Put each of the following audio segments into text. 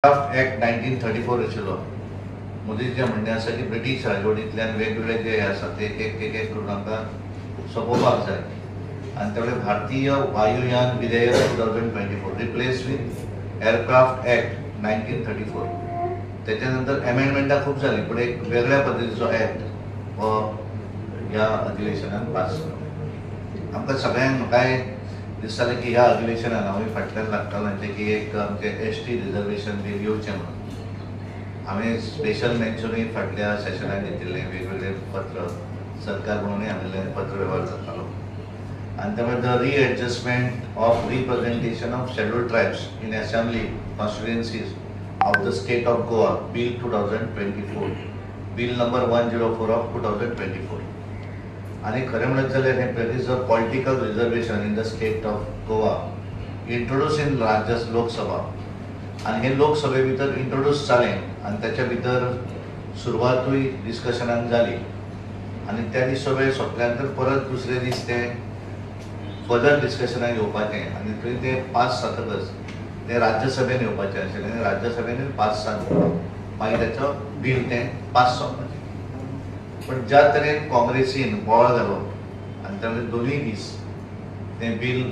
Act 1934 आशिल्लो. मोदीचें म्हणणें आसा की ब्रिटीश राजवटींतल्यान वेगवेगळे जे हे आसा ते एक एक एक करून आमकां सोंपोवपाक जाय आनी त्यामुळे भारतीय वायुयान विधेयक 2024 replace with aircraft act 1934. त्याच्या नंतर अमेंडमेंटां खूब जालीं, पूण एक वेगळ्या पद्दतीचो ॲक्ट हो ह्या अधिवेशनान पास जालो. आमकां सगळ्यांक म्हाकाय दिसतालें की ह्या अधिवेशनान हांवूय फाटल्यान लागतालो म्हणजे की एक आमचें एस टी रिजर्वेशन बील येवचें म्हणून. हांवें स्पेशल मेन्शनूय फाटल्या सेशनाक घेतिल्लें, वेगवेगळे पत्र सरकार म्हणूनय हांवें पत्र वेव्हार जातालो. आनी त्यामुळे the readjustment of representation of scheduled tribes in assembly constituencies of the state of Goa bill 2024, bill number 104 of 2024. आनी खरें म्हणत जाल्यार हें practice of political reservation in the state of Goa introduce in राज्य लोकसभा आनी हे लोकसभे भितर इंट्रोड्यूस जालें आनी ताच्या भितर सुरवातूय डिस्कशनान जाली आनी त्या दीस सगळें सोंपल्या नंतर परत दुसरे दीस ते फर्दर डिस्कशनाक येवपाचें आनी थंय ते पास जातकच ते राज्यसभेन येवपाचें आशिल्लें आनी राज्यसभेनूय पास जावन मागीर ताचो बील तें पास जावपाचें. पण ज्या तरेन काँग्रेसीन बोवाळ घालो आनी त्यामुळे दोनूय दीस तें बील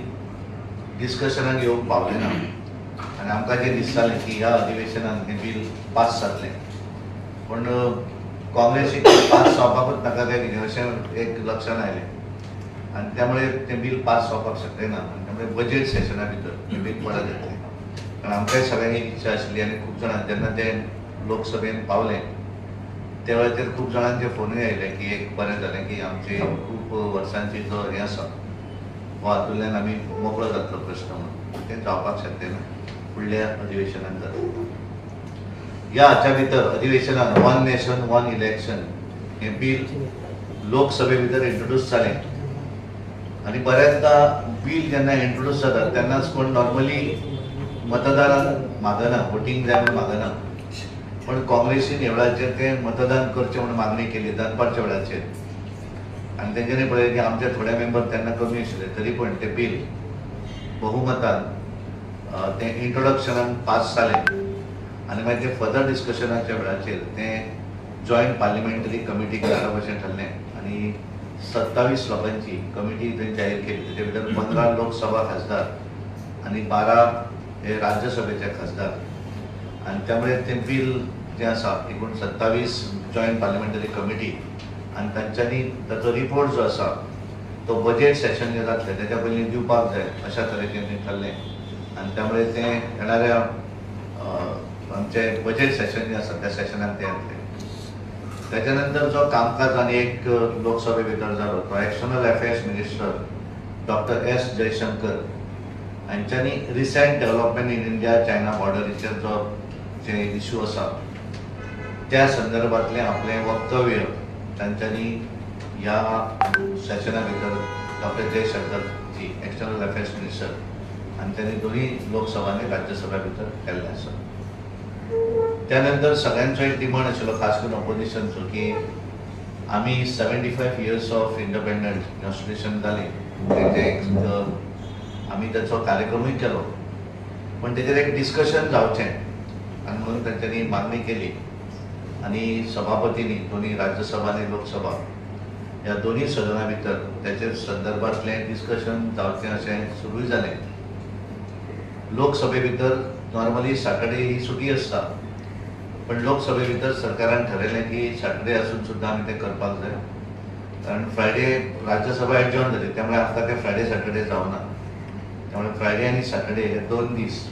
डिस्कशनाक येवंक पावलें ना आनी आमकां जें दिसतालें की ह्या अधिवेशनान हें बील पास जातलें, पूण काँग्रेसीक पास जावपाकूच नाका काय कितें अशें एक लक्षांत आयलें आनी त्यामुळे तें बील पास जावपाक शकलें ना आनी त्यामुळे बजेट सेशना भितर तें बील परत येतलें. कारण आमकांय सगळ्यांक एक इच्छा आशिल्ली आनी खूब जाणां जेन्ना तें लोकसभेन पावलें त्या वेळाचेर खूब जाणांचे फोनूय आयले की एक बरें जालें की आमचे खूब वर्सांची जो हें आसा हो हातूंतल्यान आमी मोकळो जातलो प्रश्न म्हणून. तें जावपाक शकलें ना, फुडल्या अधिवेशनान जातलें. ह्या हाच्या भितर अधिवेशनान वन नेशन वन इलेक्शन हें बील लोकसभे भितर इंट्रोड्यूस जालें आनी बऱ्याचदा बील जेन्ना इंट्रोड्यूस जाता तेन्नाच कोण नॉर्मली मतदारान मागना, वोटींग जाय म्हणून मागना, पण काँग्रेसीन ह्या वेळाचेर तें मतदान करचें म्हणून मागणी केली दनपारच्या वेळाचेर आनी तेंच्यांनी पळयलें की आमचे थोडे मेंबर तेन्ना कमी आशिल्ले तरी पण तें बील बहुमतान तें इंट्रोडक्शनान पास जालें आनी मागीर तें फर्दर डिस्कशनाच्या वेळाचेर तें जॉयंट पार्लिमेंटरी कमिटीक धाडप अशें ठरलें आनी 27 लोकांची कमिटी थंय जाहीर केली. तेजे भितर 15 लोकसभा खासदार आनी 12 हे राज्यसभेचे खासदार आनी त्यामुळे तें बील जें आसा एकूण 27 जॉयंट पार्लिमेंटरी कमिटी आनी तांच्यांनी ताचो रिपोर्ट जो आसा तो बजेट सेशन जें जातलें तेच्या पयलीं दिवपाक जाय अशा तरेचें तें ठरलें आनी त्यामुळे तें येणाऱ्या आमचें बजेट सेशन जें आसा त्या सेशनाक तें येतलें. त्याच्या नंतर जो कामकाज आनी एक लोकसभे भितर जालो तो external affairs minister doctor S Jaishankar हांच्यांनी recent development in India China बॉर्डरीचेर जो जे इशू आसा त्या संदर्भातलें आपलें वक्तव्य तांच्यांनी ह्या सेशना भितर doctor Jaishankar ji external affairs minister हांच्यांनी दोनूय लोकसभा आनी राज्यसभा भितर केल्लें आसा. त्या नंतर सगळ्यांचो एक डिमांड आशिल्लो खास करून ऑपोजिशनचो की आमी 75 years of independent constitution जालें तेजें एक आमी ताचो कार्यक्रमूय केलो, पण तेजेर एक डिस्कशन जावचें आनी म्हणून तांच्यांनी मागणी केली आनी सभापतींनी दोनूय राज्यसभा आनी लोकसभा ह्या दोनूय सदना भितर तेचे संदर्भांतलें डिस्कशन जावचें अशें सुरूय जालें. लोकसभे भितर नॉर्मली सॅटर्डे ही सुटी आसता, पण लोकसभे भितर सरकारान ठरयलें की सॅटर्डे आसून सुद्दां आमी तें करपाक जाय, कारण फ्रायडे राज्यसभा एडजॉर्न जाली त्यामुळे आमकां तें फ्रायडे सॅटर्डे जावना. त्यामुळे फ्रायडे आनी सॅटर्डे हे 2 दीस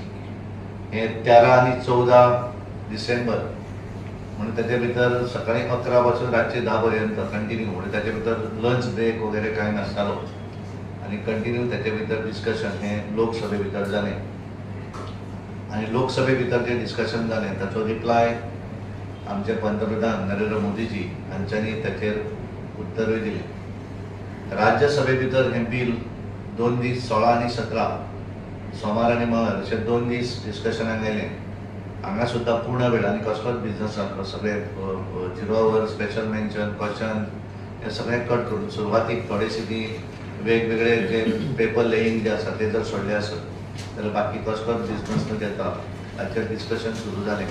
हे 13 आनी 14 डिसेंबर म्हणून ताचे भितर सकाळी 11 पासून रातचे 10 पर्यंत कंटिन्यू, म्हणजे ताचे भितर लंच ब्रेक वगैरे कांय नासतालो आनी कंटिन्यू ताचे भितर डिस्कशन हें लोकसभे भितर जालें आनी लोकसभे भितर जें डिस्कशन जालें ताचो रिप्लाय आमचे पंतप्रधान नरेंद्र मोदीजी हांच्यांनी ताचेर उत्तरूय दिलें. राज्यसभे भितर हें बील 2 दीस 16 आनी 17 सोमार आनी मंगळार अशे 2 दीस डिस्कशनाक आयलें. हांगा सुद्दां पूर्ण वेळ आनी कसलोच बिजनस नासलो, सगळे zero hour special mention question हे सगळें कट करून सुरवातीक थोडेशे ती वेगवेगळे जे पेपर लेईंग जे आसा ते जर सोडले आसत जाल्यार बाकी कसलोच बिजनस न घेता ताचेर डिस्कशन सुरू जालें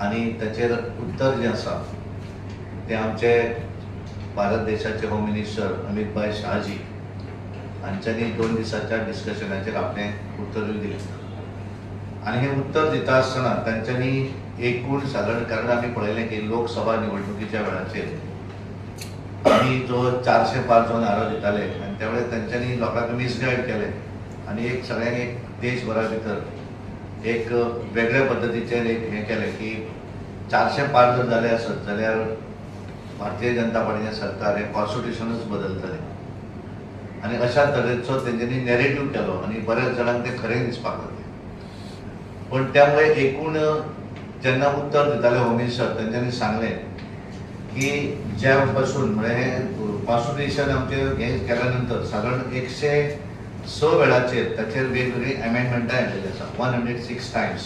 आनी ताचेर उत्तर जें आसा तें आमचे भारत देशाचे होम मिनिस्टर अमित भाई शहाजी हांच्यांनी 2 दिसाच्या डिस्कशनाचेर आपलें उत्तरूय दिलें. आनी हें उत्तर दिता आसतना तांच्यांनी एकूण सादारण, कारण आमी पळयलें की लोकसभा निवडणुकीच्या वेळाचेर आमी जो 400 पार जो नारो दिताले आनी त्या वेळार तांच्यांनी लोकांक मिसगायड केलें आनी एक सगळ्यांक एक देशभरा भितर एक वेगळ्या पद्दतीचेर एक हें केलें की 400 पार जर जालें आसत जाल्यार भारतीय जनता पार्टीचें सरकार हें कॉन्स्टिट्युशनूच बदलतलें आनी अशा तरेचो तेंच्यांनी नॅरेटीव केलो आनी बऱ्याच जाणांक तें खरें दिसपाक लागलें. पण त्यामुळे एकूण जेन्ना उत्तर दिताले होम मिनिस्टर तेंच्यांनी सांगलें की ज्या पासून म्हळ्यार हें कॉन्स्टिट्युशन आमचें हें केल्या नंतर सादारण 106 वेळाचेर ताचेर वेगवेगळीं एमेंडमेंटां येयलेलीं आसा, 106 टायम्स.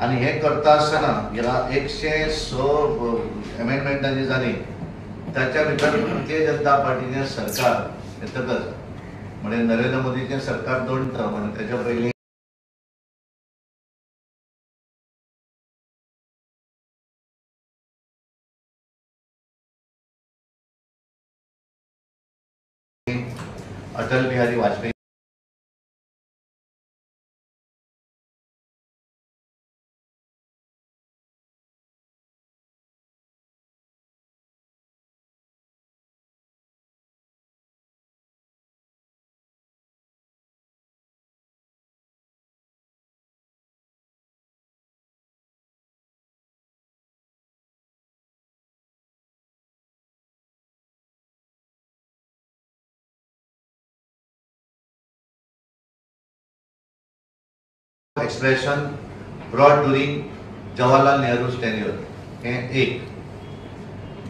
आनी हें करता आसतना ह्या 106 एमेंडमेंटां जी जालीं ताच्या भितर भारतीय जनता पार्टीचें सरकार येतकच म्हणजे नरेंद्र मोदीचें सरकार 2 टर्म आनी ताच्या पयलीं Atal Bihari Vajpayee expression brought during Jawaharlal Nehru's tenure हें एक.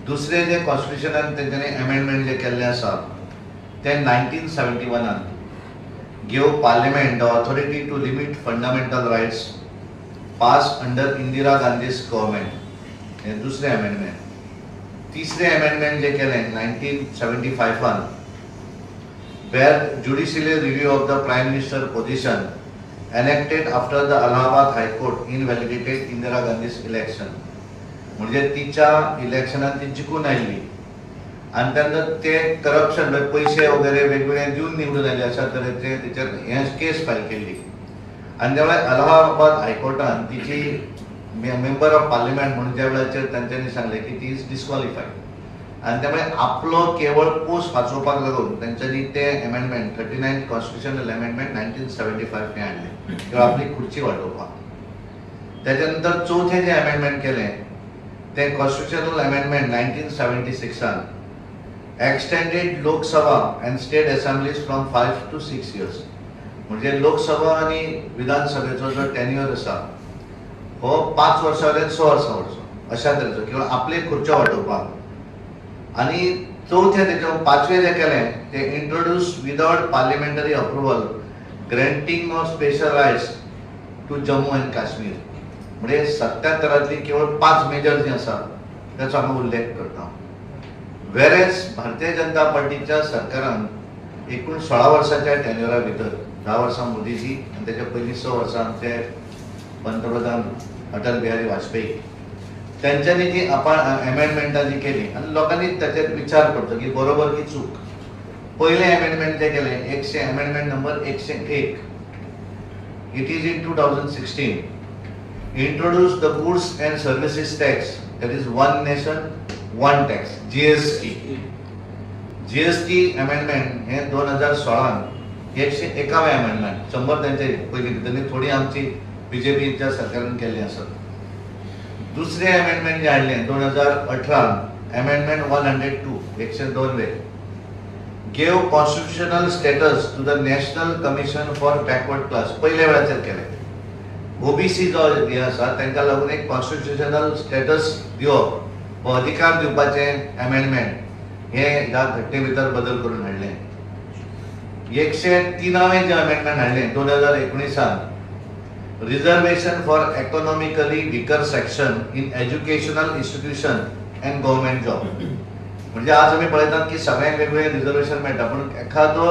दुसरें जें कॉन्स्टिट्युशनान तेंच्यांनी एमेंडमेंट जें केल्लें आसा तें 1971 gave parliament the authority to limit fundamental rights pass under Indira Gandhi's government हें दुसरें एमेंडमेंट. तिसरें एमेंडमेंट जें केलें 1975 where judicial review of the prime minister position enacted after the Allahabad High Court invalidated Indira Gandhi's election. म्हणजे तिच्या इलेक्शनान ती जिखून आयली आनी तेन्ना ते करप्शन पयशे वगैरे वेगवेगळे दिवन निवडून आयले अशा तरेचे तेचेर हें केस फायल केल्ली आनी त्या वेळार अलाहाबाद हायकोर्टान तिची मेंबर ऑफ पार्लिमेंट म्हणून ज्या वेळाचेर तांच्यांनी सांगलें की ती is disqualified आनी त्यामुळे आपलो केवळ पोस्ट वाचोवपाक लागून तांच्यांनी ते एमेंडमेंट 39 कॉन्स्टिट्युशनल एमेंडमेंट 1975 हें हाडलें किंवा आपली खुर्ची वाटोवपाक. त्याच्या नंतर चवथें जें एमेंडमेंट केलें तें constitutional amendment 1976 extended Lok Sabha and state assemblies from 5 to 6 years. म्हणजे लोकसभा आनी विधानसभेचो जो टेन्युअर आसा हो 5 वर्सां वयल्यान 6 वर्सां वचचो अशा तरेचो किंवा आपले खुर्च्यो वाटोवपाक. आनी चवथें तेच्या पांचवें जें केलें तें introduce without parliamentary approval granting of special rights to Jammu and Kashmir. म्हणजे 77 केवळ 5 मेजर जीं आसा ताचो हांगा उल्लेख करता. वेरेज भारतीय जनता पार्टीच्या सरकारान एकूण 16 वर्साच्या टेन्युअरा भितर 10 वर्सां मोदीजी आनी तेच्या पयलीं 6 वर्सां आमचे पंतप्रधान अटल बिहारी वाजपेयी त्यांच्यानी जी आपण एमेंडमेंटां जी केली आनी लोकांनी ताचेर विचार करचो की बरोबर की चूक. पयलें एमेंडमेंट जें केलें amendment number 101 it is in 2016 introduce the goods and services tax that is one nation one tax GST. GST amendment हें 2016 101वें एमेंडमेंट 100 तांचे पयलीं भितर थोडी आमची बीजेपीच्या सरकारान केल्ली आसत. दुसरें एमेंडमेंट जें हाडलें 2018 amendment 102 102 gave constitutional status to the national commission for backward class. पयल्या वेळाचेर केलें ओबीसी जो हें आसा तांकां लागून एक कॉन्स्टिट्युशनल स्टेटस दिवप हो अधिकार दिवपाचें एमेंडमेंट हें ह्या घटने भितर बदल करून हाडलें. 103वें जें अमेंडमेंट हाडलें 2019 reservation for economically weaker section in educational institution and government job. म्हणजे आज आमी पळयतात की सगळ्यांक वेगवेगळे रिजर्वेशन मेळटा, पूण एखादो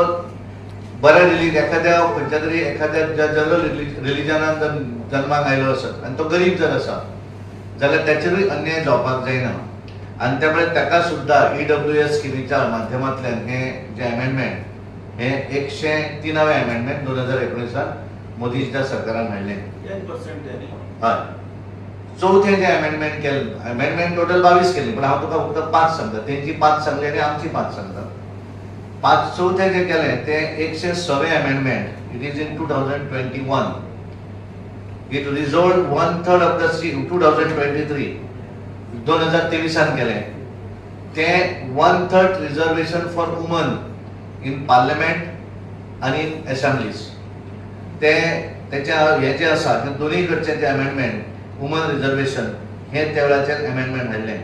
बऱ्या रिलीज एखाद्या खंयच्या तरी एखाद्या जनरल रिलिजनान जर जन्माक आयलो आसत आनी तो गरीब जर आसा जाल्यार ताचेरूय अन्याय जावपाक जायना आनी त्यामुळे ताका सुद्दां EWS स्किमीच्या माध्यमांतल्यान हे जे अमेंडमेंट हे 103वें अमेंडमेंट 2019 मोदीच्या सरकारान हाडलें. 10% हय, चवथें जें अमेंडमेंट केलें, अमेंडमेंट टोटल 22 केली, पण हांव तुका फक्त 5 सांगता, तेंची 5 सांगली आनी आमची 5 सांगता. 5 चवथें जें केलें तें 106वें amendment, it is in 2021. It resolve 1/3 of the seat 2023 2023 केलें तें 1/3 reservation for woman in parliament आनी इन एसेंब्लीज. ते तेच्या हें जें आसा तें दोनूय कडचें जें अमेंडमेंट वुमन रिजर्वेशन हें त्या वेळाचेर अमेंडमेंट हाडलें.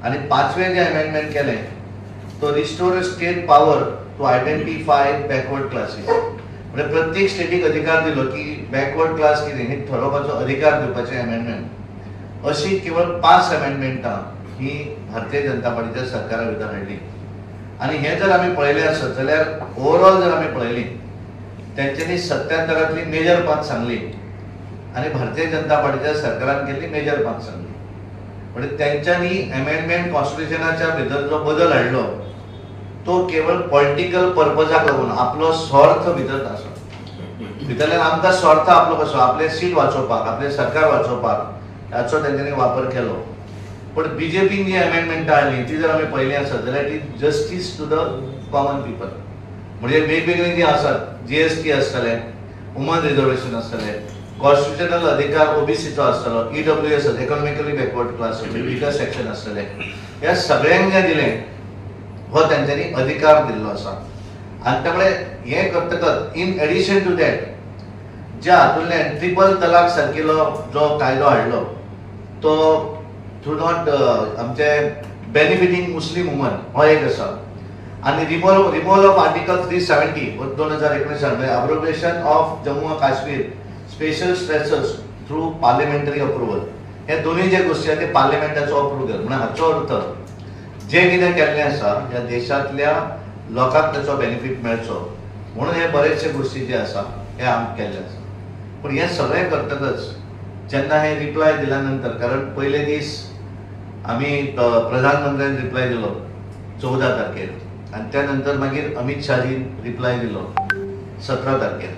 आनी 5वें जें अमेंडमेंट केलें तो restore state power to identify backward classes. म्हणजे प्रत्येक स्टेटीक अधिकार दिलो की बॅकवर्ड क्लास कितें हें ठरोवपाचो अधिकार दिवपाचें अमेंडमेंट. अशी केवळ 5 अमेंडमेंटां ही भारतीय जनता पार्टीच्या सरकारा भितर हाडली. आनी हें जर आमी पळयलें आसत जाल्यार ओवरऑल जर आमी पळयली तेंच्यांनी 77तली मेजर 5 सांगली आनी भारतीय जनता पार्टीच्या सरकारान केल्ली मेजर 5 सांगली. म्हणजे तेंच्यांनी अमेंडमेंट कॉन्स्टिट्युशनाच्या भितर जो बदल हाडलो तो केवळ पॉलिटिकल पर्पजाक लागून, आपलो स्वार्थ भितर आसा, भितरल्यान आमकां स्वार्थ आपलो कसो, आपलें सीट वाचोवपाक, आपलें सरकार वाचोवपाक हाचो तेंच्यांनी वापर केलो. पण बीजेपीन जी अमेंडमेंटां हाडली ती जर आमी पळयली आसत जाल्यार ती justice to the common people. म्हणजे वेगवेगळी जी आसात, GST आसतलें, वुमन रिजर्वेशन आसतलें, कॉन्स्टिट्युशनल अधिकार OBCचो आसतलो, EWS economically backward class weaker section आसतलें, ह्या सगळ्यांक जें दिलें हो तेंच्यांनी अधिकार दिल्लो आसा. आनी त्यामुळे हें करतकच इन एडिशन टू that ज्या हातूंतल्यान ट्रिपल तलाक सारकिलो जो कायदो हाडलो तो थ्रू not आमचे बेनिफिटींग मुस्लीम वुमन हो एक आसा. आनी रिमूवल ऑफ आर्टिकल 370 2019 म्हणजे abrogation of Jammu and Kashmir special status through parliamentary approval. हे दोनूय जे गोश्टी आसा ते पार्लिमेंटाचो अप्रूव केलो. म्हणून हाचो अर्थ जें कितें केल्लें आसा ह्या देशांतल्या लोकांक ताचो बेनिफीट मेळचो म्हणून हे बरेचशे गोश्टी जे आसा हे आमी केल्ले आसा. पूण हें सगळें करतकच जेन्ना हे रिप्लाय दिल्या नंतर, कारण पयले दीस आमी प्रधानमंत्र्यान रिप्लाय दिलो 14 तारखेर आनी त्या नंतर मागीर अमीत शाहजीन रिप्लाय दिलो 17 तारखेर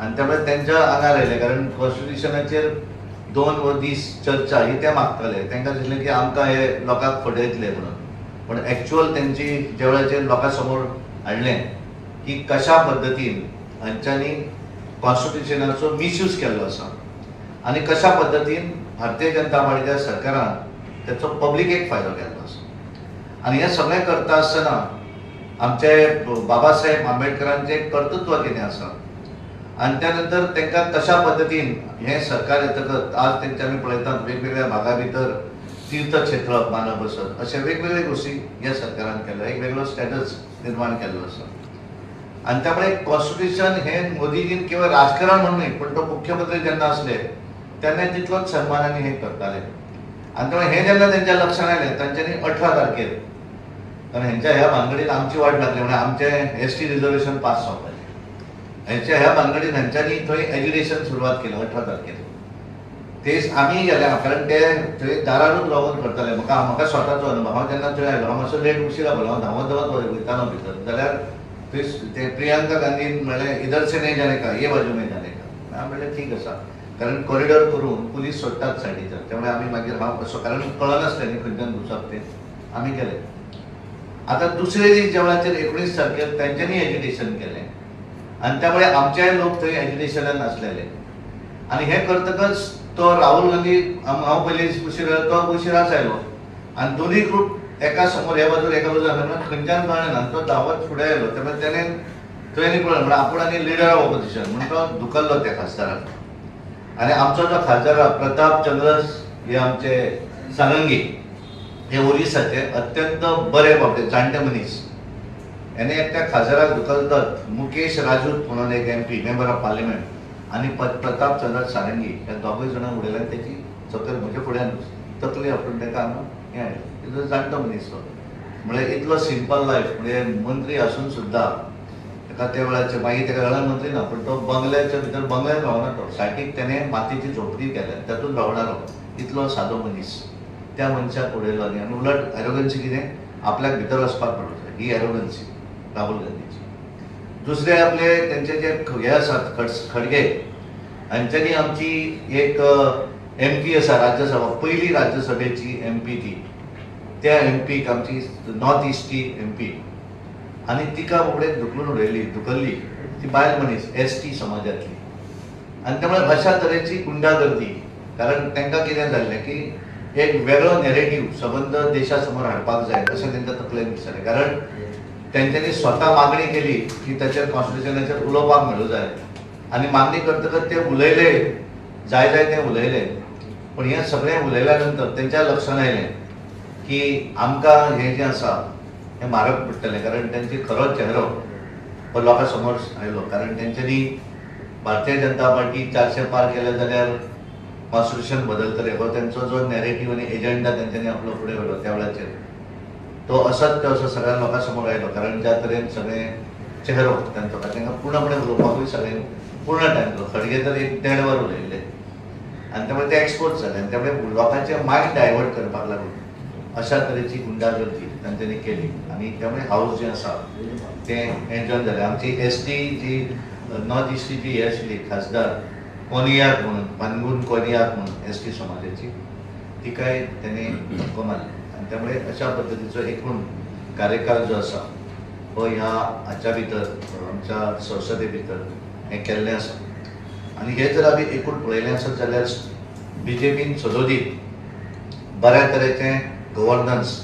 आनी त्यामुळे तेंच्या आंगार आयलें, कारण कॉन्स्टिट्युशनाचेर 2 दीस चर्चा ही ते मागताले. तांकां दिसलें की आमकां हे लोकांक फटयतले म्हणून, पण एक्चुअल तेंची ज्या वेळाचेर लोकां समोर हाडलें की कशा पद्दतीन हांच्यांनी कॉन्स्टिट्युशनाचो मिसयूज केल्लो आसा आनी कशा पद्दतीन भारतीय जनता पार्टीच्या सरकारान ताचो पब्लिकेक फायदो केल्लो आसा. आनी हें सगळें करता आसतना आमचे बाबासाहेब आंबेडकरांचें कर्तृत्व कितें आसा आनी त्या नंतर तांकां कशा पद्दतीन हें सरकार येतकच आज तेंचे आमी पळयतात वेगवेगळ्या भागा भितर तीर्थक्षेत्र मानप आसत अशे वेगवेगळे गोश्टी ह्या सरकारान केल्लो, एक वेगळो स्टेटस निर्माण केल्लो आसा. आनी त्यामुळे कॉन्स्टिट्युशन हे मोदीजीन केवळ राजकारण म्हणून न्हय, पण तो मुख्यमंत्री जेन्ना आसले तेन्ना तितलोच सन्मान आनी हें करताले. आनी त्यामुळे हें जेन्ना तेंच्या लक्षांत आयलें तांच्यांनी 18 तारखेर, कारण हेंच्या ह्या भानगडीन आमची वाट लागली, म्हणजे आमचें ST reservation पास जावपाचें, हेंच्या ह्या भानगडीन हेंच्यांनी थंय एज्युकेशन सुरवात केली 18 तारखेर. तेच आमी गेले, कारण ते थंय दारारूच रावन करताले. म्हाका म्हाका स्वताचो अनुभव, हांव जेन्ना थंय आयलो हांव मातसो लेट उशिरा पडलो, हांव धांवत धांवत वयतालो भितर, जाल्यार थंय ते प्रियांका गांधीन म्हणलें इधर से नहीं जाने का, ये बाजू में जाने का. हांव म्हणलें ठीक आसा, कारण कॉरिडॉर करून पुलीस सोडटात सायडीच्यान. त्यामुळे आमी मागीर हांव असो, कारण कळनासलें न्ही खंयच्यान घुसप तें, आमी गेले. आतां दुसरे दीस ज्या वेळाचेर 19 तारखेर तेंच्यांनी एज्युकेशन केलें आनी त्यामुळे आमचेय लोक थंय एज्युकेशनान आसलेले. आनी हें करतकच तो राहुल गांधी, हांव पयलीं उशिरा, तो उशिराच आयलो आनी दोनूय ग्रूप एका समोर ह्या बाजूर एका बाजूर आसले, खंयच्यान कळ्ळें ना. तो धांवत फुडें आयलो, त्यामुळे तेणें थंय आनी पळयलें म्हणल्यार आपूण आनी लिडर ऑफ ऑपोजिशन म्हणून तो धुकल्लो त्या खासदाराक. आनी आमचो जो खासदार आसा प्रताप चंद्र हे आमचे सारंगी, हे ओरिसाचे अत्यंत बरे बाबतींत जाणटे मनीस, हेणे एकट्या खासदाराक धुकलतात मुकेश राजूत म्हणून एक MP member of parliament आनी प्रताप चंद्र सारंगी ह्या दोगूय जाणांक उडयल्यान तेची सकयल म्हज्या फुड्यान तकली आपटून ताका हांगा हें हाडलें. इतलो जाणटो मनीस तो, म्हळ्यार इतलो सिंपल लायफ, म्हणजे मंत्री आसून सुद्दां ताका त्या वेळाचेर मागीर ताका रणमंत्री ना, पूण तो बंगल्याच्या भितर बंगल्यान रावना, तो सायटीक तेणें मातीची झोपडी केल्या तातूंत रावणारो इतलो सादो मनीस त्या मनशाक उडयलो. आनी उलट एरोगन्सी कितें आपल्याक भितर वचपाक पडलो, ही एरोगन्सी राहुल गांधीची. दुसरे आपले तेंचे जे हे आसात खडगे हांच्यांनी आमची एक एम पी आसा राज्यसभा, पयली राज्यसभेची एम पी ती, त्या एम पीक आमची नॉर्थ इस्टची एम पी आनी तिका बाबडे धुकलून उडयली, धुकल्ली. ती बायल मनीस एस टी समाजांतली. आनी त्यामुळे अशा तरेची गुंडागर्दी, कारण तांकां कितें जाल्लें की एक वेगळो नॅरेटीव सबंद देशा समोर हाडपाक जाय अशें तांकां तकलेन दिसतालें. कारण तेंच्यांनी स्वता मागणी केली की ताचेर कॉन्स्टिट्युशनाचेर उलोवपाक मेळूं जाय आनी मागणी करतकच ते उलयले, जाय जाय ते उलयले. पूण हें सगळें उलयल्या नंतर तेंच्या लक्षांत आयलें की आमकां हें जें आसा हें म्हारग पडटलें, कारण तेंचे खरो चेहरो हो लोकां समोर आयलो. कारण तेंच्यांनी भारतीय जनता पार्टी 400 पार केले जाल्यार कॉन्स्टिट्युशन बदलतले हो तेंचो जो नॅरेटीव आनी एजंडा तेंच्यांनी आपलो फुडें व्हेलो त्या वेळाचेर तो असत्य असो सगळ्या लोकां समोर आयलो. कारण ज्या तरेन सगळें चेहरो तेंचो तांकां पूर्णपणे उलोवपाकूय सगळें पूर्ण टायम दिलो. खडगे तर एक देड वर उलयल्ले आनी त्यामुळे ते एक्सपोज जाले आनी त्यामुळे लोकांचें मायंड डायवर्ट करपाक लागून अशा तरेची गुंडागर्दी तांच्यांनी केली आनी त्यामुळे हावस जें आसा तें एन्जॉय जालें. आमची एस टी जी नॉर्थ इस्टी जी हे आशिल्ली खासदार कोनियाक म्हणून, पानगून कोनियाक म्हणून एस टी समाजाची, तिकाय तेणें धक्को मारलो. आनी त्यामुळे अशा पद्दतीचो एकूण कार्यकाळ जो आसा हो ह्या हाच्या भितर आमच्या संसदे भितर हें केल्लें आसा. आनी हें जर आमी एकूण पळयलें आसत जाल्यार बीजेपीन सदोदीत बऱ्या तरेचें गव्हर्नन्स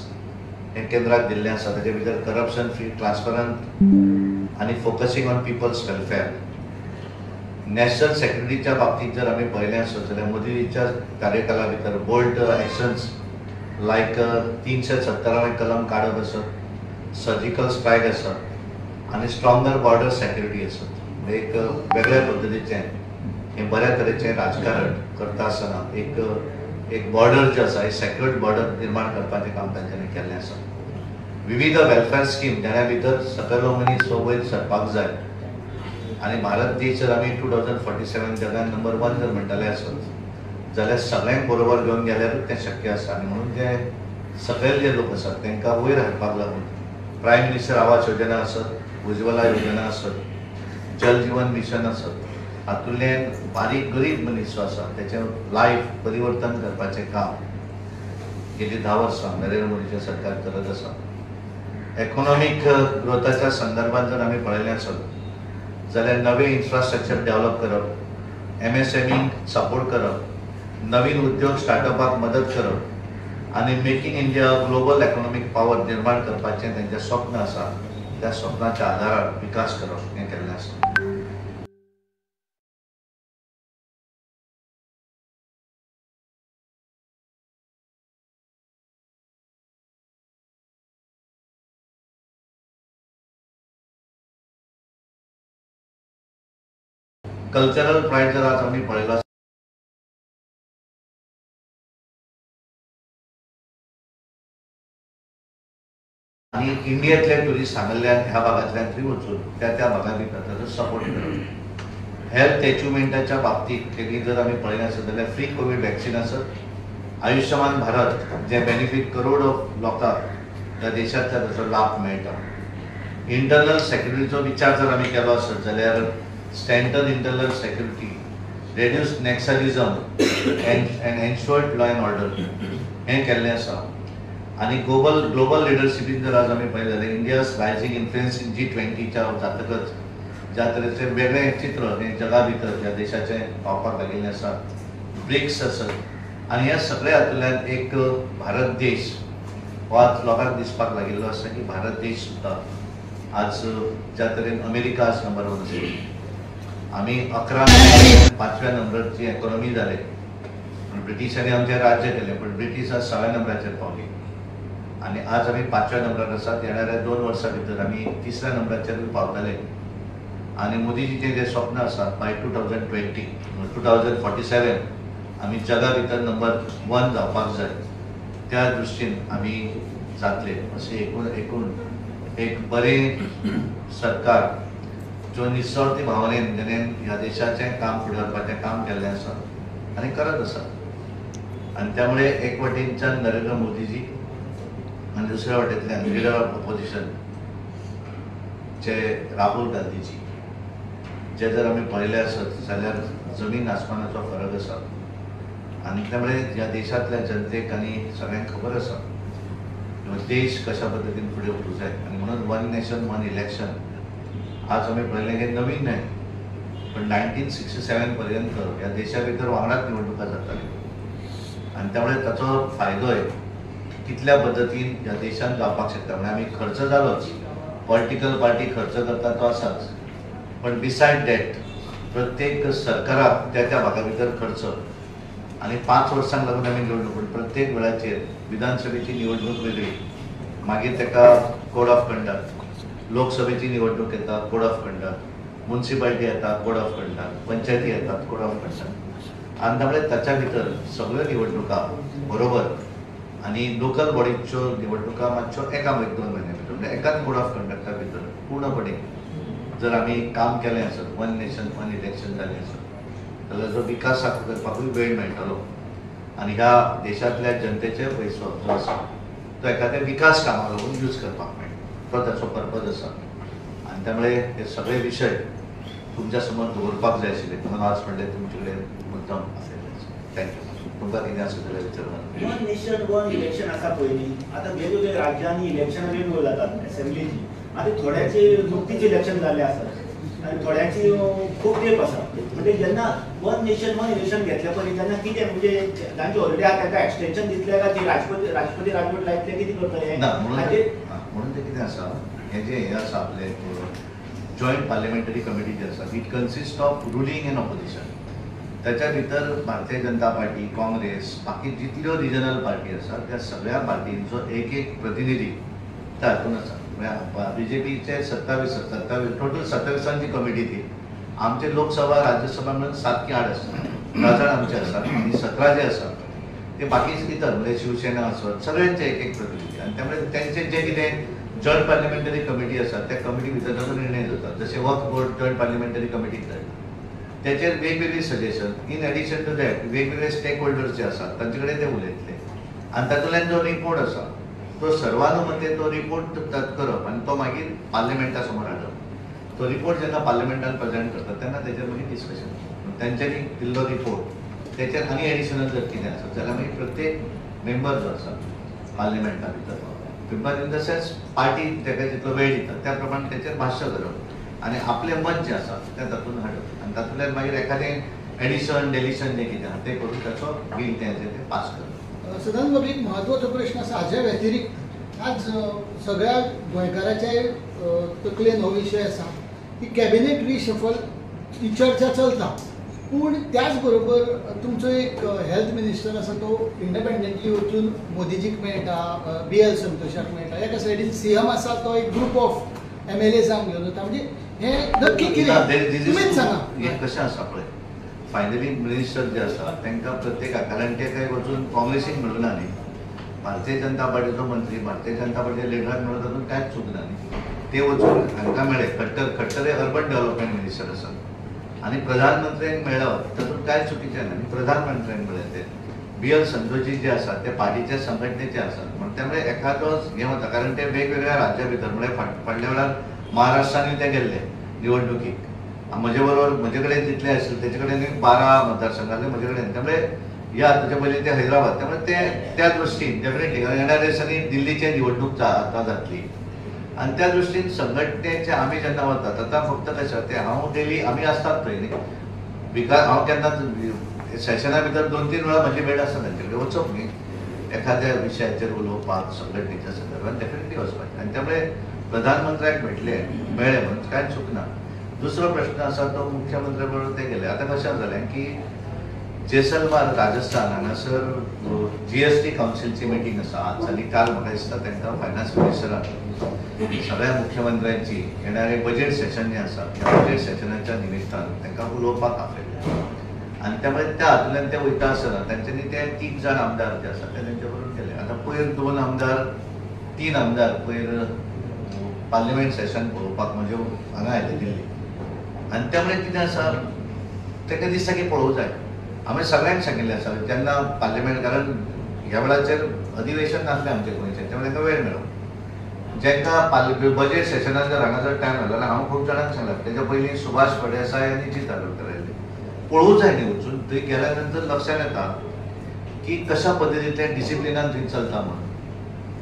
हें केंद्राक दिल्लें आसा. ताचे भितर करप्शन फ्री, ट्रान्सपरंट आनी focusing on people's welfare. National सेक्युरिटीच्या बाबतींत जर आमी पळयलें आसत जाल्यार मोदीच्या कार्यकाला भितर बोल्ड एक्शन्स लायक 370 कलम काडप आसत, सर्जिकल स्ट्रायक आसत आनी स्ट्रॉंगर बॉर्डर सेक्युरिटी आसत. एक वेगळ्या पद्दतीचें हें बऱ्या तरेचें राजकारण करता आसतना एक एक बॉर्डर जे आसा, एक सेक्युर्ड बॉर्डर निर्माण करपाचें काम तांच्यांनी केल्लें आसा. विविध वेलफेअर स्कीम जाण्या भितर सकयलो मनीस हो वयर सरपाक जाय आनी भारत देश जर आमी 2047 जगान नंबर 1 जर म्हणटाले आसत जाल्यार सगळ्यांक बरोबर घेवन गेल्यारूच तें शक्य आसा. आनी म्हणून जे सकयल जे लोक आसात तांकां वयर हाडपाक लागून प्रायम मिनिस्टर आवास योजना आसत, उज्ज्वला योजना आसत, जल जीवन मिशन आसत, हातूंतल्यान बारीक गरीब मनीस जो आसा तेचें लायफ परिवर्तन करपाचें काम गेली 10 वर्सां नरेंद्र मोदीचें सरकार करत आसा. इकॉनॉमीक ग्रोथाच्या संदर्भात जर आमी पळयलें आसत जाल्यार नवें इन्फ्रास्ट्रक्चर डेव्हलप करप, MSME support करप, नवीन उद्योग स्टार्टअपाक मदत करप आनी making India global economic power निर्माण करपाचें तेंचें स्वप्न आसा. त्या स्वप्नाच्या आधारार विकास करप हें केल्लें आसा. कल्चरल प्रायड जर आज आमी पळयलो आनी इंडियेंतले ट्युरिस्ट हांगासरल्यान ह्या भागांतल्यान थंय वचून त्या त्या भागां भितर ताचो सपोर्ट करप. हेल्थ एचिवमेंटाच्या बाबतींत तेणी जर आमी पळयलें आसत जाल्यार फ्री कोवीड वॅक्सिन आसत, आयुष्यमान भारत जे बेनिफीट करोडो लोकांक त्या देशांतल्या ताचो लाभ मेळटा. इंटरनल सेक्युरिटीचो विचार जर आमी केलो आसत जाल्यार strengthen internal security, reduce Naxalism and ensured law and order हें केल्लें आसा. आनी ग्लोबल लिडरशिपीन जर आज आमी पळयलें जाल्यार इंडियाज रायझींग इन्फ्लुएन्स इन G20च्या जातकच ज्या तरेचें वेगळें चित्र हें जगा भितर ह्या देशाचें पावपाक लागिल्लें आसा, ब्रिक्स आसत आनी ह्या सगळ्या हातूंतल्यान एक भारत देश हो आज लोकांक दिसपाक लागिल्लो आसा की भारत देश सुद्दां आज ज्या तरेन अमेरिका आज नंबर 1 आसा, आमी 11 5व्या नंबरची इकॉनॉमी जाले. ब्रिटिशांनी आमचें राज्य केलें पण ब्रिटीश आज 6व्या नंबराचेर पावली आनी आज आमी 5व्या नंबरार आसात. येणाऱ्या 2 वर्सां भितर आमी 3ऱ्या नंबराचेरूय पावतले. आनी मोदीजीचें जें स्वप्न आसा बाय 2047 आमी जगा भितर नंबर 1 जावपाक जाय, त्या दृश्टीन आमी जातले अशें एकूण एकूण एक बरें सरकार जो निस्वार्थी भावनेन जेणे ह्या देशाचें काम फुडें व्हरपाचें काम केल्लें आसा आनी करत आसा. आनी त्यामुळे एक वटेनच्यान नरेंद्र मोदीजी आनी दुसऱ्या वटेंतल्यान लिडर ऑफ ऑपोजिशन जे राहुल गांधीजी जे जर आमी पळयले आसत जाल्यार जमीन आसमानाचो फरक आसा. आनी त्यामुळे ह्या देशांतल्या जनतेक आनी सगळ्यांक खबर आसा देश कशा पद्दतीन फुडें वचूंक जाय. आनी म्हणून वन नेशन वन इलेक्शन आज आमी पळयलें हें नवीन न्हय, पण 1967 पर्यंत ह्या देशा भितर वांगडाच निवडणुका जाताल्यो आनी त्यामुळे ताचो फायदोय कितल्या पद्दतीन ह्या देशांत जावपाक शकता. म्हणजे आमी खर्च जालोच, पॉलिटिकल पार्टी खर्च करता तो आसाच, पण बिसायड that प्रत्येक सरकाराक त्या त्या भागा भितर खर्च आनी 5 वर्सांक लागून आमी निवडणूक, पण प्रत्येक वेळाचेर विधानसभेची निवडणूक वेगळी, मागीर ताका कोड ऑफ कंडक्ट, लोकसभेची निवडणूक येता कोड ऑफ कंडक्ट, मुन्सिपालिटी येता कोड ऑफ कंडक्ट, पंचायती येतात कोड ऑफ कंडक्ट. आनी त्यामुळे ताच्या भितर सगळ्यो निवडणुका बरोबर आनी लोकल बॉडीच्यो निवडणुका मातश्यो एका 1-2 म्हयन्या भितर, म्हणजे एकाच कोड ऑफ कंडक्टा भितर पूर्णपणे जर आमी काम केलें आसत, वन नेशन वन इलेक्शन जालें आसत जाल्यार जो विकास करपाकूय वेळ मेळटलो आनी ह्या देशांतल्या जनतेचे पयसो जो आसा तो एखाद्या विकास कामाक लागून यूज करपाक मेळटा, तो ताचो पर्पज आसा. आनी त्यामुळे हे सगळे विशय तुमच्या समोर दवरपाक जाय आशिल्ले म्हणून आज म्हणलें तुमचे कडेन मुद्दाम आसलें. Thank you. तुमकां कितें आसा जाल्यार विचारपाक. वन नेशन वन इलेक्शन आसा पळय, आतां वेगवेगळ्या राज्यांनी इलेक्शनां वेगवेगळी जातात असेंब्लीची. आतां थोड्याची नुकतीच इलेक्शन जाल्लें आसा आनी थोड्यांची खूब तेंप आसा. म्हणजे जेन्ना वन नेशन वन इलेक्शन घेतलें पळय तेन्ना कितें म्हणजे जांचे ऑलरेडी आसा तांकां एक्सटेन्शन दितले काय ती राष्ट्रपती राजवट लायतले, कितें करतले? ना, म्हणून तें कितें आसा, हें जें हें आसा आपलें जॉयंट पार्लिमेंटरी कमिटी जी आसा, it consist of ruling and opposition. त्याच्या भितर भारतीय जनता पार्टी, काँग्रेस, बाकी जितल्यो रिजनल पार्टी आसा त्या सगळ्या पार्टींचो एक एक प्रतिनिधी त्या हातून आसा. म्हळ्यार बीजेपीचे 27 टोटल 27 कमिटी ती. आमचे लोकसभा राज्यसभा म्हणून 7 की 8 आसा, 10 जाण आमचे आसात आनी 17 जे आसात ते बाकी इतर म्हणजे शिवसेना आसत सगळ्यांचे एक एक प्रतिनिधी. आनी त्यामुळे त्यांचे जे कितें जॉयंट पार्लिमेंटरी कमिटी आसा त्या कमिटी भितर ताचो निर्णय जाता. जशें वक्फ बोर्ड जॉयंट पार्लिमेंटरी कमिटीक जाय त्याचेर वेगवेगळी suggestion, in addition to that वेगवेगळे स्टेक होल्डर्स जे आसात तांचे कडेन ते उलयतले आनी तातूंतल्यान जो रिपोर्ट आसा तो सर्वानुमते तो रिपोर्ट करप आनी तो मागीर पार्लिमेंटा समोर हाडप. तो रिपोर्ट जेन्ना पार्लिमेंटान प्रेजेंट करता तेन्ना तेजेर मागीर डिस्कशन, तेंच्यांनी दिल्लो रिपोर्ट तेचेर आनी एडिशनल जर कितें आसा जाल्यार मागीर प्रत्येक मेंबर जो आसा पार्लिमेंटा भितर member in the sense party ताका जितलो वेळ दिता त्या प्रमाणे तेचेर भाश्य करप आनी आपलें मत जें आसा तें तातूंत हाडप आनी तातूंतल्यान मागीर एखादें एडिशन डेलिशन जें कितें आसा तें करून ताचो बील तें जें तें पास करप. सदानंद बाब, एक म्हत्वाचो प्रश्न आसा हाज्या व्यतिरिक्त आज सगळ्या गोंयकाराच्या तकलेन हो विशय आसा की कॅबिनेट रिशफल ही चर्चा चलता, पूण त्याच बरोबर तुमचो एक हेल्थ मिनिस्टर आसा तो इंडिपेंडंटली वचून मोदीजीक मेळटा, बी एल संतोषाक मेळटा, एका सायडीन सी एम आसा तो एक ग्रुप ऑफ एम एल एजांक घेवन वता. म्हणजे हें नक्की कितें तुमीच सांगा. हें कशें आसा पळय, फायनली मिनिस्टर जे आसा तांकां प्रत्येकाक, कारण ते काय वचून काँग्रेसीक मेळूं ना न्ही, भारतीय जनता पार्टीचो मंत्री भारतीय जनता पार्टीच्या लिडराक मेळून तातूंत कांयच चूक ना न्ही. ते वचून हांकां मेळ्ळे, खट्टर हे अर्बन डेव्हलपमेंट मिनिस्टर आसात आनी प्रधानमंत्र्यांक मेळप तातूंत कांय चुकीचें ना न्ही. प्रधानमंत्र्यांक मेळ्ळे ते बी एल संतोषजी जे आसात ते पार्टीच्या संघटनेचे आसात, म्हण त्यामुळे एखादो हें वता, कारण ते वेगवेगळ्या राज्या भितर म्हळ्यार फाटल्या वेळार महाराष्ट्रानूय ते गेल्ले निवडणुकीक, म्हजे बरोबर म्हजे कडेन जितले आशिल्ले तेचे कडेन 12 मतदारसंघ आसले म्हजे कडेन, त्यामुळे या ताच्या पयलीं ते हैदराबाद, त्यामुळे ते त्या दृश्टीन डेफिनेटली, कारण येणाऱ्या दिसांनी दिल्लीची निवडणूक आतां जातली आनी त्या दृश्टीन संघटनेचे आमी जेन्ना वतात आतां फक्त कशें तें हांव डेली आमी आसतात थंय न्ही, because हांव केन्ना सेशना भितर 2-3 वेळा म्हजी भेट आसता तांचे कडेन वचप न्ही एखाद्या विशयाचेर उलोवपाक संघटनेच्या संदर्भात डेफिनेटली वचपाचें. आनी त्यामुळे प्रधानमंत्र्याक भेटले मेळ्ळे म्हणून कांयच चूक ना. दुसरो प्रश्न आसा तो मुख्यमंत्र्या बरोबर ते गेले. आतां कशें जालें की जैसलमार राजस्थान हांगासर GST कावन्सिलची मिटींग आसा आज आनी काल म्हाका दिसता तांकां फायनान्स मिनिस्टरान सगळ्या मुख्यमंत्र्यांची येणारे बजेट सेशन जें आसा त्या बजेट सेशनाच्या निमित्तान तांकां उलोवपाक आपयलें आनी त्यामुळे त्या हातूंतल्यान ते वयता आसतना तांच्यांनी ते 3 जाण आमदार जे आसा ते तेंचे बरोबर गेले. आतां पयर 2 आमदार 3 आमदार पयर पार्लिमेंट सेशन पळोवपाक म्हणजे हांगा आयले दिल्ली, आनी त्यामुळे कितें आसा ताका दिसता की पळोवंक जाय. आमी सगळ्यांक सांगिल्लें आसा जेन्ना पार्लिमेंट, कारण ह्या वेळाचेर अधिवेशन नासलें आमचें गोंयचें, त्यामुळे तांकां वेळ मेळ्ळो. जेंका बजेट सेशनान जर हांगा जर टायम मेळ्ळो जाल्यार हांव खूब जाणांक सांगलां. तेच्या पयलीं सुभाष फळदेसाय आनी जीत आरोलकर आयले, पळोवंक जाय न्ही वचून. थंय गेल्या नंतर लक्षात येता की कशा पद्दतींतल्यान डिसिप्लिनान थंय चलता म्हणून.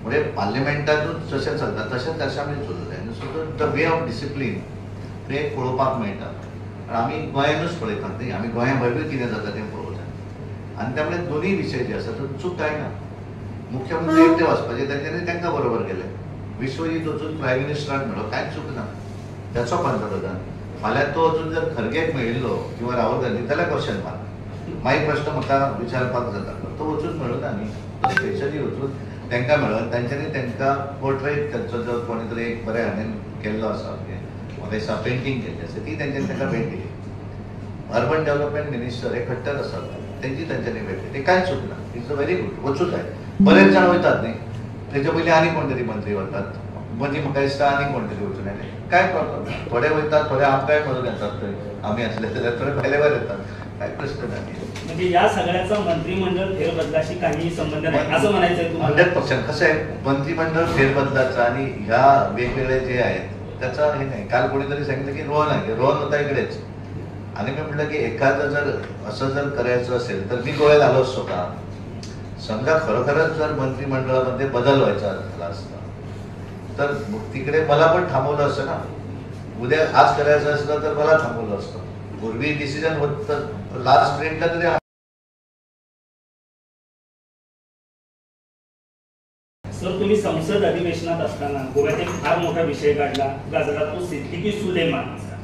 म्हणजे पार्लिमेंटातूच जशें चलता तशेंच असेंब्ली चलूंक जाय. So the way of discipline तें पळोवपाक मेळटा. आमी गोंयानूच पळयतात न्ही, आमी गोंया भायरूय कितें जाता तें पळोवंक जाय. आनी त्यामुळे दोनूय विशय जे आसा तो चूक कांय ना. मुख्यमंत्री एकटे वचपाचे तेंच्यांनी तांकां बरोबर केलें. विश्वजीत वचून प्रायम मिनिस्टराक मेळ्ळो, कांयच चूक ना, त्याचो पंतप्रधान. फाल्यां तो वचून जर खरगेक मेळिल्लो किंवा राहुल गांधी जाल्यार क्वेश्चन मार्क, मागीर प्रश्न म्हाका विचारपाक जाता. तो वचून मेळूं ना न्ही, तो स्पेशली वचून तांकां मेळ्ळो आनी तांच्यांनी तांकां पोर्ट्रेट तांचो जो कोणी तरी एक बऱ्या हाणें केल्लो आसा, म्हाका दिसता पेंटींग केल्ली आसा, ती तांच्यांनी तांकां भेट दिली. अर्बन डेव्हलपमेंट मिनिस्टर हे खट्टर आसात, तेंची तांच्यांनी भेट दिली. ते कांय चूक ना, it's a very good, वचूं जाय. बरेच जाण वयतात न्ही, तेच्या पयलीं आनी कोण तरी मंत्री वतात, मदीं म्हाका दिसता आनी कोण तरी वचून आयले, कांय प्रॉब्लम ना. थोडे वयतात, थोडे आमकांय मेळून येतात, थंय आमी आसले जाल्यार थोडे भायले भायर येतात, कांय प्रश्न ना. म्हणजे या सगळ्याचा मंत्रिमंडळ फेरबदलाशी काही संबंध नाही असं म्हणायचं आहे तुम्हाला? 100%. कसं आहे, मंत्रिमंडळ फेरबदलाचा आणि ह्या वेगवेगळे जे आहेत त्याचा हे नाही. काल कोणीतरी सांगितलं की रोहन आहे, रोहन होता इकडेच, आणि मी म्हटलं की एखादं जर असं जर करायचं असेल तर मी गोव्यात आलो असतो का? समजा खरोखरच जर मंत्रिमंडळामध्ये बदल व्हायचा झाला असता तर तिकडे मला पण थांबवलं असतं ना. उद्या आज करायचं असलं तर मला थांबवलं असतं. पूर्वी डिसिजन होत तर लास्ट मिनिटला तरी. सर, तुम्ही संसद अधिवेशनात असताना गोव्यात एक फार मोठा विषय काढला गाजला, तो सिद्दीकी सुलेमानचा.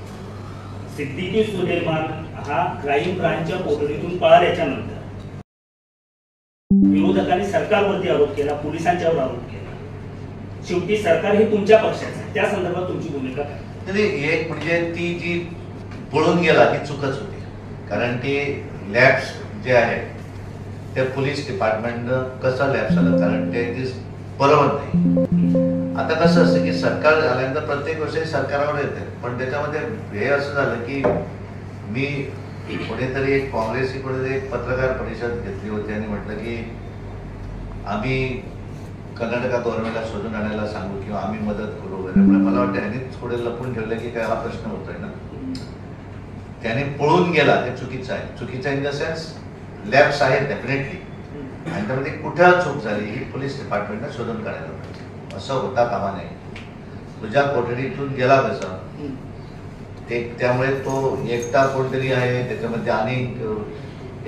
सिद्दीकी सुलेमान हा क्राईम ब्रांचच्या कोठडीतून पळाल्याच्या नंतर विरोधकांनी सरकारवरती आरोप केला, पोलिसांच्यावर आरोप केला. शेवटी सरकार हे तुमच्या पक्षाचं आहे, त्या संदर्भात तुमची भूमिका काय? नाही, एक म्हणजे ती जी पळून गेला ती चुकच होती, कारण ती लॅब्स जे आहे ते पोलीस डिपार्टमेंटनं कसं लॅब्स आलं, कारण ते बरोबर नाही. आता कसं असतं की सरकार झाल्यानंतर प्रत्येक गोष्ट सरकारवर येते, पण त्याच्यामध्ये हे असं झालं की मी कोणीतरी एक काँग्रेसची कोणीतरी एक पत्रकार परिषद घेतली होती आणि म्हटलं की आम्ही कर्नाटका गव्हर्नमेंटला शोधून आणायला सांगू किंवा आम्ही मदत करू वगैरे. पण मला वाटतं ह्यांनी थोडे लपून ठेवलं की काय हा प्रश्न होतोय ना. त्याने पळून गेला ते चुकीचं आहे. चुकीचं इन the sense lapse आहे डेफिनेटली, आणि त्यामध्ये कुठं चूक झाली ही पोलीस डिपार्टमेंटनं शोधून काढायला पाहिजे. असं होता कामा नये. तुझ्या कोठडीतून गेला कसं ते, त्यामुळे तो एकटा कोणतरी आहे त्याच्यामध्ये आणि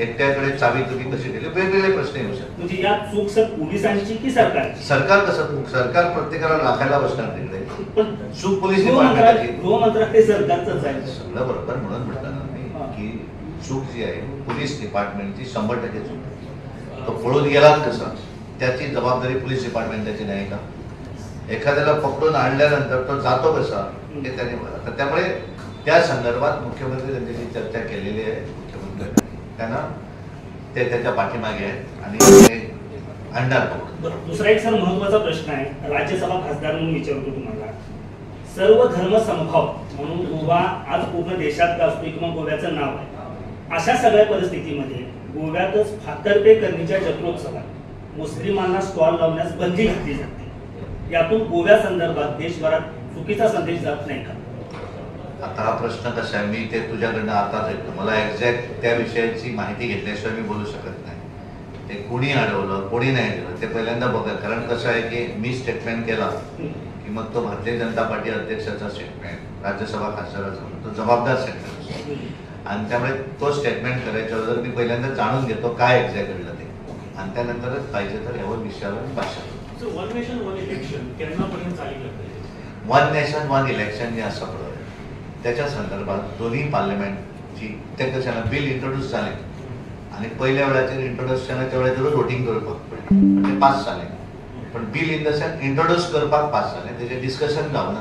एकट्याकडे चावी तुम्ही कशी दिली, वेगवेगळे प्रश्न येऊ शकतात. म्हणजे या चूक सर पोलिसांची की सरकारची? सरकार कसं, सरकार प्रत्येकाला लाखायला बसणार तिकडे. पण चूक पोलीस डिपार्टमेंटची, गृह मंत्रालय सरकारचंच आहे सगळं बरोबर. म्हणून म्हटलं ना मी की चूक जी आहे पोलीस डिपार्टमेंटची 100% चूक आहे. तो पळून गेलाच कसा त्याची जबाबदारी पोलीस डिपार्टमेंटची नाही का? एखाद्याला पकडून आणल्यानंतर तो जातो कसा हे त्याने बघा. तर त्यामुळे त्या संदर्भात मुख्यमंत्री त्यांच्याशी चर्चा केलेली आहे. मुख्यमंत्री त्यांना ते त्याच्या पाठीमागे आहेत आणि ते आणणार पकडून. दुसरा एक सर महत्वाचा प्रश्न आहे, राज्यसभा खासदार म्हणून विचारतो तुम्हाला. सर्व धर्म समभाव म्हणून गोवा आज पूर्ण देशात गाजतोय किंवा गोव्याचं नाव आहे. अशा सगळ्या परिस्थितीमध्ये गोव्यातच फातर्पे करणीच्या जत्रोत्सवात मुस्लिमांना स्टॉल लावण्यास बंदी घातली जाते. यातून गोव्या संदर्भात देशभरात चुकीचा संदेश जात नाही का? आता हा प्रश्न कसा आहे, मी ते तुझ्याकडनं आताच ऐकतो. मला एक्झॅक्ट त्या विषयाची माहिती घेतल्याशिवाय मी बोलू शकत नाही. ते कोणी अडवलं कोणी नाही अडवलं ते पहिल्यांदा बघा. कारण कसं आहे की मी स्टेटमेंट केला की मग तो भारतीय जनता पार्टी अध्यक्षाचा स्टेटमेंट, राज्यसभा खासदाराचा, तो जबाबदार स्टेटमेंट असतो. आणि त्यामुळे तो स्टेटमेंट करायच्या अगोदर मी पहिल्यांदा जाणून घेतो काय एक्झॅक्ट घडलं ते, आणि त्यानंतरच पाहिजे तर यावर विषयावर मी भाष्य करतो. वन नेशन वन इलेक्शन केन्नापर्यंत चालीक लागतलें? वन नेशन वन इलेक्शन जे आसा पळय त्याच्या संदर्भात दोन्ही पार्लमेंटची ते कशें बिल इंट्रोड्यूस जालें आनी पयल्या वेळाचेर इंट्रोड्यूस जालें त्या वेळाचेरूच वोटींग करपाक पडलें, म्हणजे पास जालें. पण bill in the sense introduce करपाक पास जालें, तेजें डिस्कशन जावना.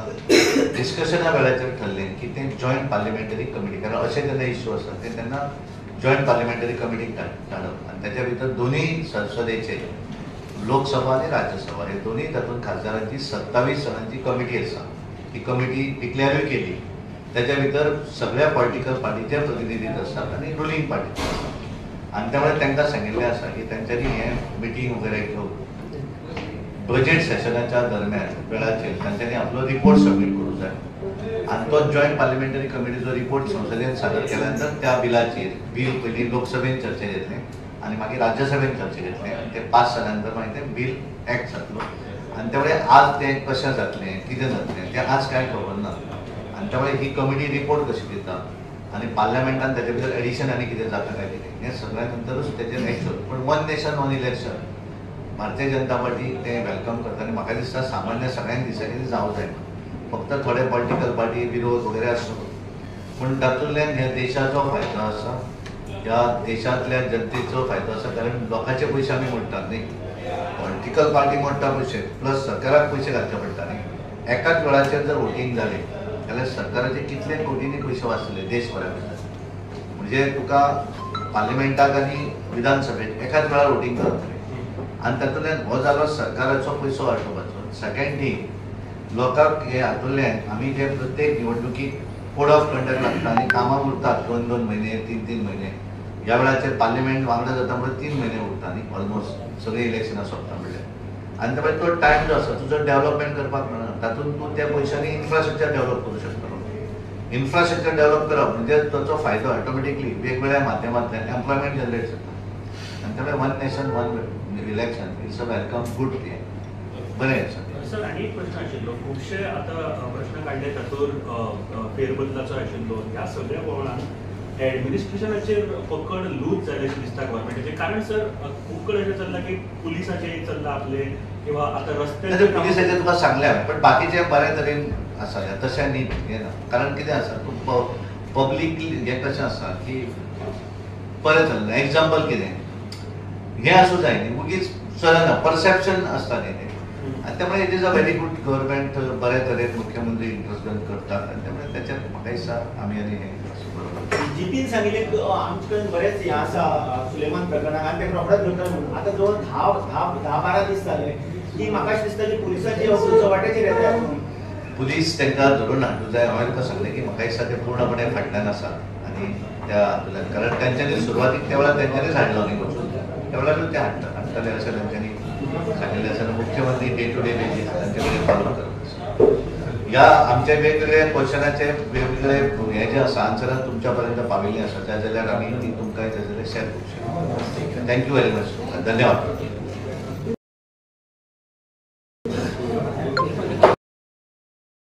डिस्कशना वेळाचेर ठरलें की तें जॉयंट पार्लिमेंटरी कमिटी, कारण अशें जेन्ना इश्यू आसा ते तेन्ना जॉयंट पार्लिमेंटरी कमिटीक धाडप आनी त्याच्या भितर दोन्ही संसदेचे लोकसभा आनी राज्यसभा हे दोन्ही तातूंत खासदारांची 27 जाणांची कमिटी आसा. ती कमिटी डिक्लेरूय केली त्याच्या भितर सगळ्या पॉलिटिकल पार्टीचे प्रतिनिधी आसतात आनी रुलींग पार्टीचे आसतात आनी त्यामुळे तांकां सांगिल्लें आसा की तांच्यांनी हें मिटींग वगैरे घेवन बजेट सेशनाच्या दरम्यान वेळाचेर तांच्यांनी आपलो रिपोर्ट सबमीट करूंक जाय आनी तो जॉयंट पार्लिमेंटरी कमिटीचो रिपोर्ट संसदेन सादर केल्या नंतर त्या बिलाचेर बील पयलीं लोकसभेन चर्चे घेतलें आनी मागीर राज्यसभेन चर्चे घेतलें आनी ते पास जाल्या नंतर मागीर तें बील एक्ट जातलो आनी त्यामुळे आज तें कशें जातलें कितें जातलें तें आज कांय खबर ना आनी त्यामुळे ही कमिटी रिपोर्ट कशी दिता आनी पार्लमेंटान ताचे भितर एडिशन आनी कितें जाता काय कितें हें सगळ्या नंतरूच तेजेर एक्शन. पूण one nation one election Bharatiya Janata Party तें welcome करता आनी म्हाका दिसता सामान्य सगळ्यांक दिसता की जावं जाय. फक्त थोडे पॉलिटिकल पार्टी विरोध वगैरे आसतो पूण तातूंतल्यान ह्या देशाचो फायदो आसा, ह्या देशांतल्या जनतेचो फायदो आसा. कारण लोकांचे पयशे आमी मोडटात न्ही, पॉलिटिकल पार्टी मोडटा पयशे प्लस सरकाराक पयशे घालचे पडटा न्ही. एकाच वेळाचेर जर वोटींग जालें जाल्यार सरकाराचे कितले कोटींनी पयशे वाचतले देशभरा भितर. म्हणजे तुका पार्लिमेंटाक आनी विधानसभेत एकाच वेळार वोटींग करतले आनी तातूंतल्यान हो जालो सरकाराचो पयसो वाटोवपाचो. सेकंड थींग, लोकांक हे हातूंतल्यान आमी जे प्रत्येक निवडणुकीक कोड ऑफ कंडक्ट लागता आनी कामां उरतात 2-2 म्हयने 3-3 म्हयने. ह्या वेळाचेर पार्लिमेंट वांगडा जाता म्हणल्यार 3 म्हयने उरता न्ही ऑलमोस्ट सगळीं इलेक्शनां सोंपता म्हणल्यार. आनी त्या तो टायम जो आसा तुजो डेव्हलपमेंट करपाक मेळना, तातूंत तूं त्या पयशांनी इन्फ्रास्ट्रक्चर डेव्हलप करूं शकतलो. इन्फ्रास्ट्रक्चर डेव्हलप करप म्हणजे ताचो फायदो ऑटोमॅटिकली वेगवेगळ्या माध्यमांतल्यान एम्प्लॉयमेंट जनरेट जाता. आनी त्यामुळे one nation one election it's a welcome good thing, बरें आसा. सर आनी एक प्रश्न आशिल्लो, खुबशे आतां प्रश्न काडले तातूंत फेरबदलाचो आशिल्लो. ह्या सगळ्या प्रमाणान एडमिनिस्ट्रेशनाचेर पकड लूज जाल्या अशें दिसता गव्हर्मेंटाचेर. कारण सर खूब कडेन अशें चल्लां की पुलिसाचें चल्लां आपलें किंवा आतां रस्ते पुलिसाचें तुका सांगलें पण बाकीचें बरे तरेन आसा तशें न्ही हें ना. कारण कितें आसा तूं पब्लीक हें कशें आसा की बरें चल्लां. एग्जाम्पल कितें हें आसूं जाय न्ही, उगीच चलना, परसेप्शन आसता न्ही तें. आनी त्यामुळे it is a very good government, बरे तरेन मुख्यमंत्री इंट्रस्ट घेवन करतात आनी त्यामुळे त्याच्यात म्हाका दिसता आमी आनी हें जीपीन सांगिल्लें आमचे कडेन बरेंच हें आसा सुलेमान प्रकरणाक आनी तें रोखडेच धरता म्हणून. आतां जवळ 10-12 दीस जाले की म्हाका अशें दिसता की पुलिसाचे चवाट्याचेर येता. पुलीस तांकां धरून हाडूंक जाय. हांवें तुका सांगलें की म्हाका दिसता ते पूर्णपणे फाटल्यान आसात आनी त्या हातूंतल्यान कारण तांच्यांनी सुरवातीक त्या वेळार तांच्यांनीच हाडलो न्ही वचून, त्या वेळारूच ते हाडटले अशें तांच्यांनी सांगिल्लें आसा. मुख्यमंत्री डे टू डे बेजीस तांचे कडेन फॉलो करत आसा. ह्या आमच्या वेगवेगळ्या क्वेश्चनाचे वेगवेगळे हे जे आसा आन्सरां तुमच्या पर्यंत पाविल्लीं आसा, त्या जाल्यार आमी ती तुमकां जाल्यार शेअर करूंक शकता. Thank you very much, धन्यवाद.